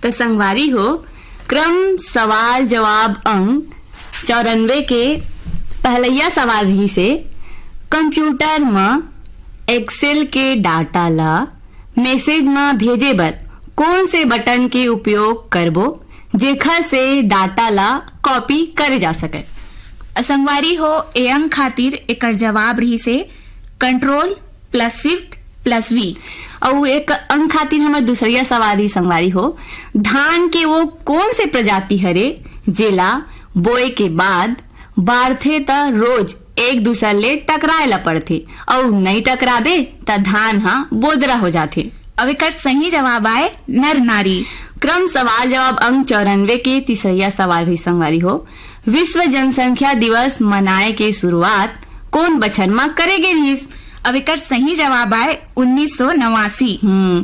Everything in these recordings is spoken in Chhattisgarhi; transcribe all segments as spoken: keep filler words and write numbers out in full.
त संगवारी हो, क्रम सवाल जवाब अंक चौरानवे के पहलैया सवाल रहिस हे, कंप्यूटर म Excel के डाटा ला मैसेज म भेजे बर कोन से बटन के उपयोग करबो, जेखर से डाटा ला कॉपी करे जा सके? संगवारी हो, ए अंक खातिर एकर जवाब रहिस हे Control plus Shift plus V। अउ एक अंक खातिर हमर दूसरिया सवाल रही संगवारी हो, धान के वो कोन से प्रजाति हरे जेला बोए के बाद बाढ़थे त रोज एक दूसर ले टकराए ला पड़थे, अउ नई टकराबे त धान ह बोदरा हो जाथे। अब एकर सही जवाब आए नर नारी। क्रम सवाल जवाब अंक चौरानवे के तीसरैया सवाल रही संगवारी हो, विश्व जनसंख्या दिवस मनाए के शुरुआत कोन बछर म करे गे रिहिस? अब एकर सही जवाब आए उन्नीस सौ नवासी। हम्म,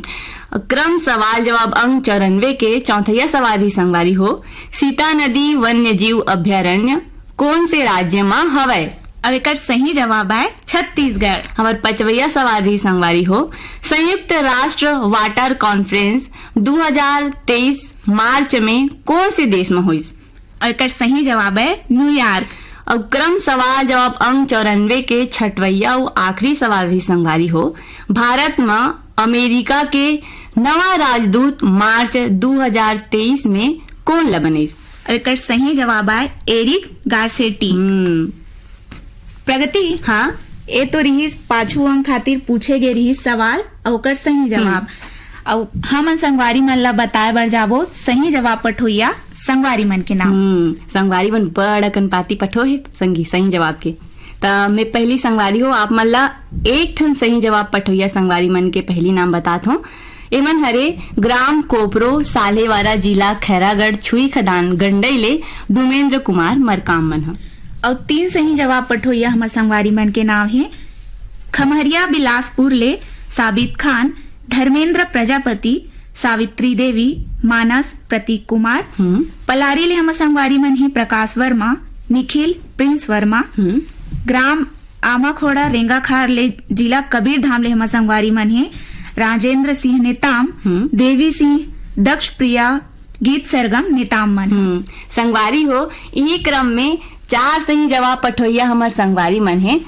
क्रम सवाल जवाब अंक चौरानवे के चौथैया सवाल रही संगवारी हो, सीता नदी वन्य जीव अभयारण्य कोन से राज्य म हवय? अब एकर सही जवाब आए छत्तीसगढ़। हमर पचवैया सवाल रही संगवारी हो, संयुक्त राष्ट्र वाटर कॉन्फ्रेंस दू हजार तेईस मार्च में कोन से देश म होइस? और एकर सही जवाब है न्यूयॉर्क। और क्रम सवाल जवाब अंक चौरानवे के छठवैया अउ आखिरी सवाल रही संगवारी हो, भारत म अमेरिका के नवा राजदूत मार्च दू हजार तेईस में कोन ल बनिस? और एकर सही जवाब आए एरिक गार्सेटी। हम्म। प्रगति, हाँ? ए तो रिहिस पाछू अंक खातिर पूछे गे रिहिस सवाल अउ ओकर सही जवाब। हम्म। अउ हमन संगवारी मन ला बताए बर जाबो सही जवाब पठोइया संगवारी मन के नाम। हम्म, संगवारी मन बड़ अकन पाती पठो हे संगी सही जवाब के। त मैं पहली संगवारी हो आप मन ला एक ठन सही जवाब पठोइया संगवारी मन के पहली नाम बतात हों। एमन हरे ग्राम कोपरो, साल्हेवारा, जिला खैरागढ़, छुई खदान गंडई ले डुमेंद्र कुमार मरकाम मन ह। अउ तीन सही जवाब पठोइया हमर संगवारी मन के नाम हे खमहरिया बिलासपुर ले साबित खान, धर्मेंद्र प्रजापति, सावित्री देवी, मानस, प्रतीक कुमार। हम्म। पलारी ले हमर संगवारी मन हे प्रकाश वर्मा, निखिल, प्रिंस वर्मा। हम्म। ग्राम आमाखोड़ा रेंगाखार ले जिला कबीरधाम ले हमर संगवारी मन हे राजेंद्र सिंह नेताम, हम्म। देवी सिंह, दक्ष प्रिया, गीत सरगम नेताम मन। हम्म, संगवारी हो, इही क्रम में चार सही जवाब पठोइया हमर संगवारी मन हे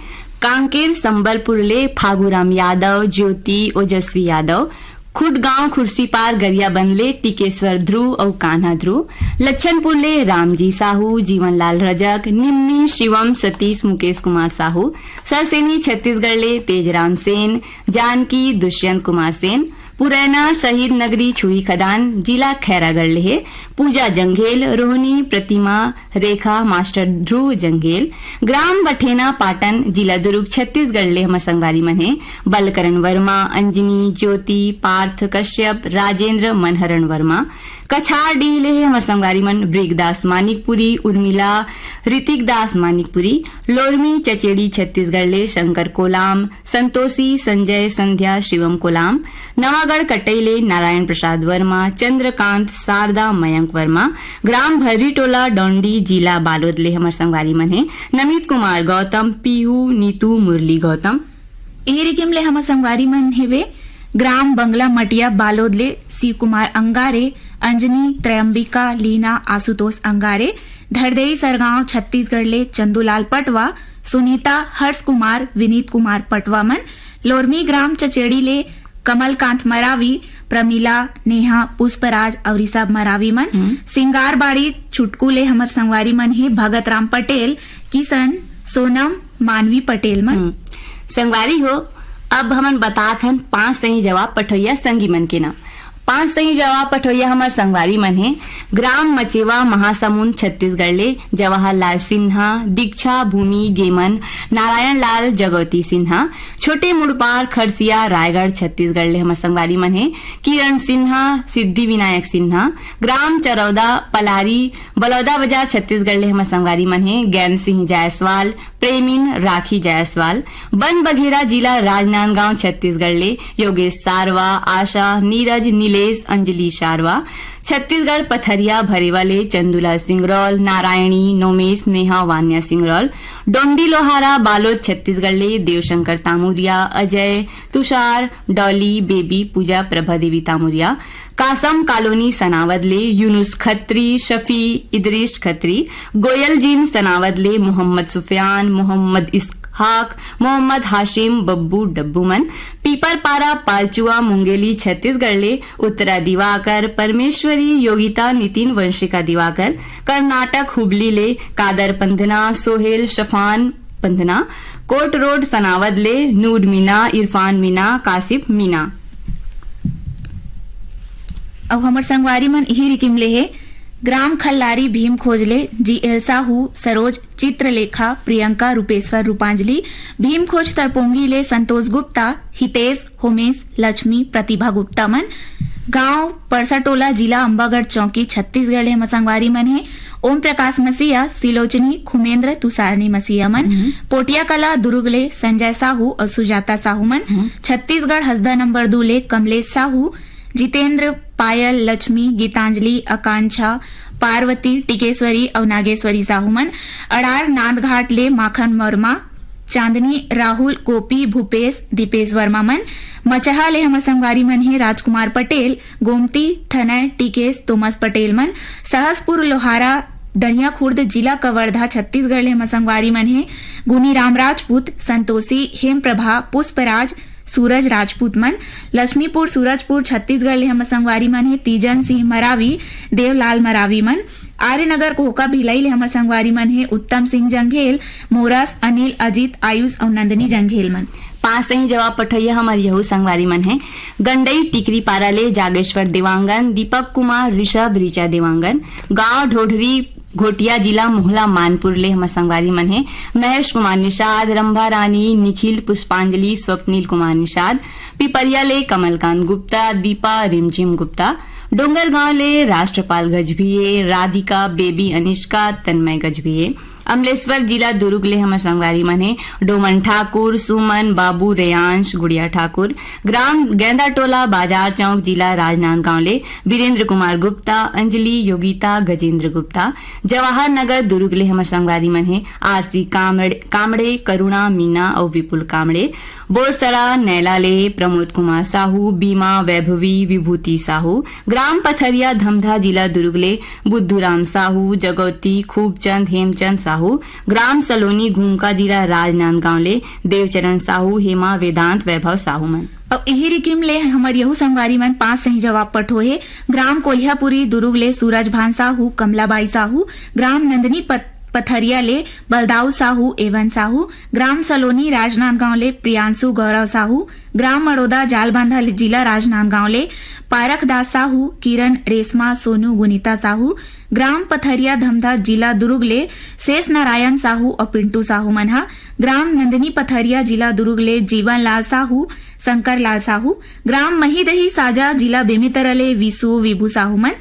कांकेर संबलपुर ले फागुराम यादव, ज्योति ओजस्वी यादव, खुटगांव खुर्सीपार गरियाबंद ले टिकेश्वर ध्रुव अउ कान्हा ध्रुव, लच्छनपुर ले रामजी साहू, जीवनलाल रजक, निम्मी शिवम सतीश मुकेश कुमार साहू, सरसेनी छत्तीसगढ़ ले तेजराम सेन, जानकी दुष्यंत कुमार सेन, पुरैना शहीद नगरी छुई खदान, जिला खैरागढ़ ले हे पूजा जंघेल, रोहिणी प्रतिमा रेखा मास्टर ध्रुव जंघेल, ग्राम बठेना पाटन, जिला दुर्ग छत्तीसगढ़ ले हमर संगवारी मन हे बलकरण वर्मा, अंजनी, ज्योति, पार्थ कश्यप, राजेंद्र, मनहरण वर्मा। कछार डीह ले हे हमर संगवारी मन ब्रिगदास मानिकपुरी, उर्मिला, ऋतिक दास मानिकपुरी। लोरमी चचेड़ी छत्तीसगढ़ ले शंकर कोलाम, संतोषी, संजय, संध्या, शिवम कोलाम। नवागढ़ कटई ले नारायण प्रसाद वर्मा, चंद्रकांत, शारदा, मयंक वर्मा। ग्राम भर्री टोला डोंडी, जिला बालोद ले हमर संगवारी मन हे नमित कुमार गौतम, पीहू, नीतू, मुरली गौतम। इही रिकिम ले हमर संगवारी मन हेवे ग्राम बंगला मटिया बालोद ले शिव कुमार अंगारे, अंजनी, त्रयंबिका, लीना, आशुतोष अंगारे। धरदेई सरगांव छत्तीसगढ़ ले चंदूलाल पटवा, सुनीता, हर्ष कुमार, विनीत कुमार पटवा मन। लोरमी ग्राम चचेड़ी ले कमलकांत मरावी, प्रमिला, नेहा, पुष्पराज अउ ऋषभ मरावी मन। हम्म। सिंगारबाड़ी छुटकू ले हमर संगवारी मन हे भगत राम पटेल, किशन, सोनम, मानवी पटेल मन। हम्म। संगवारी हो, अब हमन बतात हन पांच सही जवाब पठोइया संगी मन के नाम। पांच सही जवाब पठोइया हमर संगवारी मन हे ग्राम मचेवा महासमुंद छत्तीसगढ़ ले जवाहरलाल सिन्हा, दीक्षा भूमि गेमन, नारायण लाल जगौती सिन्हा। छोटे मुड़पार खरसिया रायगढ़ छत्तीसगढ़ ले हमर संगवारी मन हे किरण सिन्हा, सिद्धि विनायक सिन्हा। ग्राम चरौदा पलारी बलौदा बाजार छत्तीसगढ़ ले हमर संगवारी मन हे गैन सिंह जायसवाल, प्रेमिन राखी जायसवाल। बन बघेरा जिला राजनांदगांव छत्तीसगढ़ ले योगेश सारवा, आशा, नीरज, नील देश अंजलि शारवा, छत्तीसगढ़ पथरिया भरेवा ले चंदूलाल सिंगरौल, नारायणी, नोमेश, नेहा, वान्या सिंगरौल, डोंडी लोहारा, बालोद छत्तीसगढ़ ले देवशंकर तामुरिया, अजय, तुषार, डॉली, बेबी, पूजा, प्रभा देवी तामुरिया, कासम कॉलोनी सनावद ले यूनुस खत्री, शफी, इदरीश खत्री, गोयल जीन सनावद ले मोहम्मद सुफियान, मोहम्मद इसहाक, मोहम्मद हाशिम, बब्बू डब्बू मन, पीपरपारा, पालचुआ, मुंगेली, छत्तीसगढ़ ले उत्तरा दिवाकर, परमेश्वरी, योगिता, नितिन, वंशिका दिवाकर, कर्नाटक हुबली ले कादर पंधना, सोहेल, शफान पंधना, कोट रोड सनावद ले नूर मीना, इरफान मीना, कासिफ मीना। अउ हमर संगवारी मन इही रिकिम ले हे, ग्राम खल्लारी भीम खोज ले जी एल साहू, सरोज, चित्रलेखा, प्रियंका, रूपेश्वर, रूपांजलि, भीम खोज तरपोंगी ले संतोष गुप्ता, हितेश, होमेश, लक्ष्मी, प्रतिभा गुप्ता मन। गांव परसाटोला, जिला अंबागढ़ चौकी, छत्तीसगढ़ ले हमर संगवारी मन हे। ओम प्रकाश मसीहा, सिलोचनी, खुमेंद्र, तुषारनी मसीहा मन। हम्म। पोटिया कला, दुरुग ले संजय साहू अउ सुजाता साहू मन। हम्म। छत्तीसगढ़ हसदा नंबर दू ले कमलेश साहू, जितेंद्र, पायल, लक्ष्मी, गीतांजलि, आकांक्षा, पार्वती, टिकेश्वरी अउ नागेश्वरी साहू मन। अड़ार नांदघाट ले माखन वर्मा, चांदनी, राहुल, गोपी, भूपेश, दीपेश वर्मा मन। मचहा ले हमर संगवारी मन हे राजकुमार पटेल, गोमती, ठनय, टिकेश, तोमस पटेल मन। सहसपुर लोहारा, दरियाखुर्द, जिला कवर्धा, छत्तीसगढ़ ले हमर संगवारी मन हे गुनीराम राजपूत, संतोषी, हेमप्रभा, पुष्पराज, सूरज राजपूत मन। लक्ष्मीपुर सूरजपुर छत्तीसगढ़ ले हमर संगवारी मन हे तीजन सिंह मरावी, देवलाल मरावी मन। आर्यनगर कोहका भिलाई ले हमर संगवारी मन हे उत्तम सिंह जंघेल, मोरस, अनिल, अजीत, आयुष अउ नंदिनी जंघेल मन। पांच सही जवाब पठैया हमर यहू संगवारी मन हे गंडई टिकरी पारा ले जागेश्वर देवांगन, दीपक कुमार, ऋषभ, ऋचा देवांगन। गांव ढोढरी घोटिया, जिला मोहला मानपुर ले हमर संगवारी मन हे महेश कुमार निषाद, रंभा रानी, निखिल, पुष्पांजलि, स्वप्निल कुमार निषाद। पिपरिया ले कमलकांत गुप्ता, दीपा, रिमझिम गुप्ता। डोंगरगांव ले राष्ट्रपाल गजभिये, राधिका, बेबी, अनिष्का, तन्मय गजभिये। अमलेश्वर, जिला दुरुग ले हमर संगवारी मन हे डोमन ठाकुर, सुमन, बाबू, रेयांश, गुड़िया ठाकुर। ग्राम गेंदाटोला, बाजार चौक, जिला राजनांदगांव ले बीरेंद्र कुमार गुप्ता, अंजलि, योगिता, गजेंद्र गुप्ता। जवाहर नगर दुरुग ले हमर संगवारी मन हे आरसी कामड़े, कामड़े, करुणा, मीना अउ विपुल कामड़े। बोरसरा नैला ले प्रमोद कुमार साहू, बीमा, वैभवी, विभूति साहू। ग्राम पथरिया धमधा, जिला दुरुग ले बुद्धूराम साहू, जगौती, खूबचंद, हेमचंद साहू। ग्राम सलोनी घूमका, जिला राजनांदगांव ले देवचरण साहू, हेमा, वेदांत, वैभव साहू मन। अउ इही रिकिम ले हमर यहू संगवारी मन पांच सही जवाब पठो हे। ग्राम कोलिहापुरी दुरुग ले सूरज भान साहू, कमलाबाई साहू। ग्राम नंदनी पत-, पथरिया ले बलदाऊ साहू, एवन साहू। ग्राम सलोनी राजनांदगांव ले प्रियांशु गौरव साहू। ग्राम मड़ोदा जालबांधा ले जिला राजनांदगांव ले पारखदास साहू, किरण, रेशमा, सोनू, गुनीता साहू। ग्राम पथरिया धमधा, जिला दुरुग ले शेष नारायण साहू अउ पिंटू साहू मन ह। ग्राम नंदिनी पथरिया, जिला दुरुग ले जीवन लाल साहू, शंकर लाल साहू। ग्राम महीदही साजा, जिला बेमेतरा ले विशु विभू साहू मन।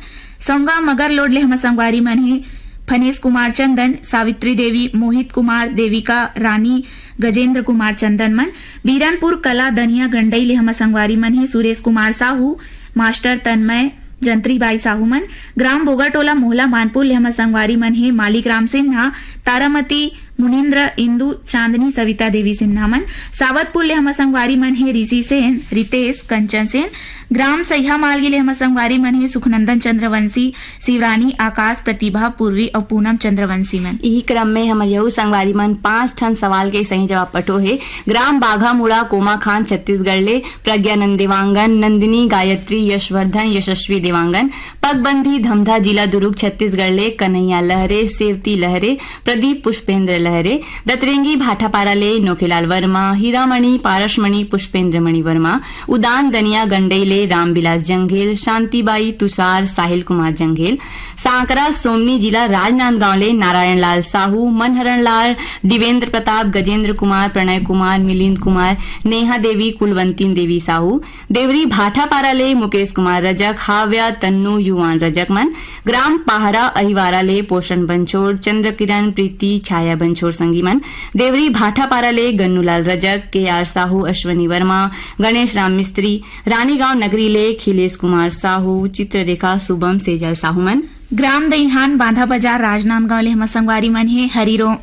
सौंगा मगरलोड ले हमर संगवारी मन हे फनेश कुमार चंदन, सावित्री देवी, मोहित कुमार, देविका रानी, गजेंद्र कुमार चंदन मन। बीरनपुर कला दनिया गंडई ले हमर संगवारी मन हे सुरेश कुमार साहू, मास्टर तन्मय, जंत्री बाई साहू मन। ग्राम बोगरटोला मोहला मानपुर ले हमर संगवारी मन हे मालिक राम सिन्हा, तारामती, मुनिंद्र, इंदु, चांदनी, सविता देवी सिन्हा मन। सावतपुर ले हमर संगवारी मन हे ऋषि सेन, रितेश, कंचन सेन। ग्राम सैहा मालगी ले हमर संगवारी मन हे सुखनंदन चंद्रवंशी, शिवरानी, आकाश, प्रतिभा, पूर्वी अउ पूनम चंद्रवंशी मन। इही क्रम में हमर यहू संगवारी मन पांच ठन सवाल के सही जवाब पठो हे। ग्राम बाघामुड़ा कोमाखान छत्तीसगढ़ ले प्रज्ञानंद देवांगन, नंदिनी, गायत्री, यशवर्धन, यशस्वी देवांगन। पगबंदी धमधा, जिला दुरुग, छत्तीसगढ़ ले कन्हैया लहरे, सेवती लहरे, प्रदीप पुष्पेंद्र लहरे। दतरेंगी भाटापारा ले नोखेलाल वर्मा, हीरामणि, पारसमणि, पुष्पेंद्र मणि वर्मा। उदान दनिया गंडई ले रामविलास जंघेल, शांतिबाई, तुषार, साहिल कुमार जंघेल। सांकरा सोमनी, जिला राजनांदगांव ले नारायण लाल साहू, मनहरण लाल, दिवेंद्र प्रताप, गजेंद्र कुमार, प्रणय कुमार, मिलिंद कुमार, नेहा देवी, कुलवंतीन देवी साहू। देवरी भाटापारा ले मुकेश कुमार रजक, हाव्या, तन्नू, युवान रजक मन। ग्राम पाहरा अहिवारा ले पोषण बंछोड़, चंद्रकिरण, प्रीति, छाया बंछोड़ संगी मन। देवरी भाटापारा ले गन्नूलाल रजक, के आर साहू, अश्वनी वर्मा, गणेश राम मिस्त्री। रानीगांव नगर नगरी ले खिलेश कुमार साहू, चित्ररेखा, शुभम, सेजल साहू मन। ग्राम दईहान, बांधा बाजार, राजनांदगांव ले हमर संगवारी मन हे हरिरो-,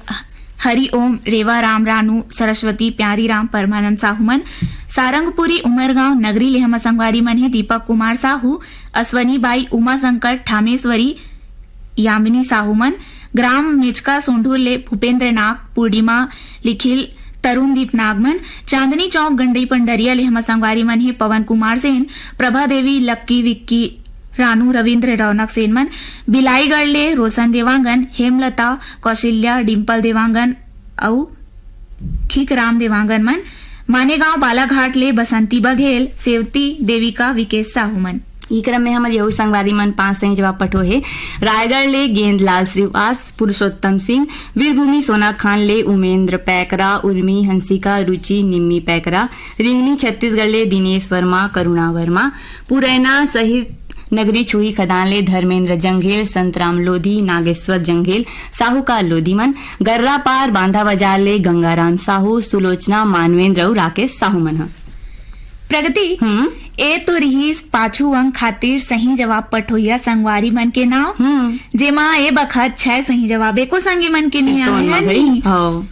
हरिओम, रेवा राम, रानू, सरस्वती, प्यारी राम, परमानंद साहू मन। सारंगपुरी उमरगांव नगरी ले हमर संगवारी मन हे दीपक कुमार साहू, अश्वनी बाई, उमा शंकर, ठामेश्वरी, यामिनी साहू मन। ग्राम मेचका सोंढूर ले भूपेंद्र नाग, पूर्णिमा, लिखिल, तरुणदीप नाग मन। चांदनी चौक गंडई पंडरिया ले हमर संगवारी मन हे पवन कुमार सेन, प्रभा देवी, लक्की, विक्की, रानू, रविंद्र, रौनक सेन मन। बिलाईगढ़ ले रोशन देवांगन, हेमलता, कौशल्या, डिंपल देवांगन अउ खीकराम देवांगन मन। मानेगांव बालाघाट ले बसंती बघेल, सेवती, देविका, विकेश साहू मन। ई क्रम में हमर यहू संगवारी मन पांच सही जवाब पठो हे। रायगढ़ ले गेंदलाल श्रीवास, पुरुषोत्तम सिंह, वीरभूमि सोनाखान ले उमेंद्र पैकरा, उर्मी, हंसिका, रुचि, निम्मी पैकरा, रिंगनी छत्तीसगढ़ ले दिनेश वर्मा, करुणा वर्मा, पुरैना सहित नगरी छुही खदान ले धर्मेंद्र जंघेल, संतराम लोधी, नागेश्वर जंघेल, साहूकार लोधी मन। गर्रापार बांधा बाजार ले गंगाराम साहू, सुलोचना, मानवेंद्र अउ राकेश साहू मन ह। प्रगति, हम्म। ए तो रिहिस पाछू अंक खातिर सही जवाब पठोइया संगवारी मन के नाव, हम्म। जेमा ए बखत छह सही जवाब एको संगी मन के नहीं सितोन आए म हे भई। नी। हव।